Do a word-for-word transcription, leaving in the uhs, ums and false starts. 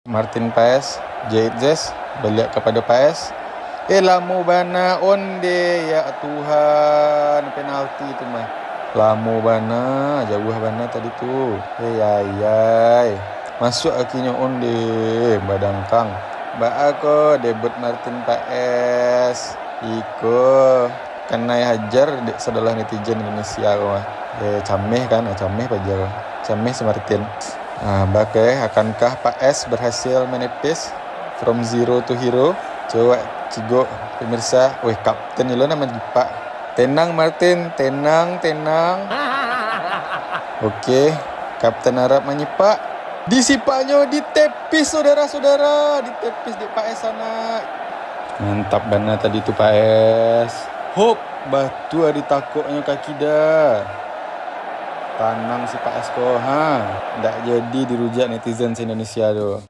Martin Paes, Jait Zes, baliak kapado Paes. Eh, lamo bana onde, ya Tuhan, penalti tu mah. Lamo bana, jauah bana tadi tu. Eh, ai, ai. Masuak kakinyo onde, badangkang. Baa ko debut Martin Paes? Iko kanai hajar dek sadolah netizen Indonesia ko mah. Eh, cameh kan, ah, cameh paja ko. Cameh si Martin. Ah, bake, akankah Paes berhasil menepis from zero to hero? Cubo cigok pemirsa. Weh, kapten lo nan manyipak. Tenang Martin, tenang, tenang. Oke, kapten Arab manyipak. Disipaknyo, ditepis, saudara-saudara. Ditepis dek Paes sanak. Mantap bana tadi tu Paes. Hop, batua ditakoknyo kaki dah. Tanang si Paes ko, ha. Ndak jadi dirujak netizen se-Indonesia tu.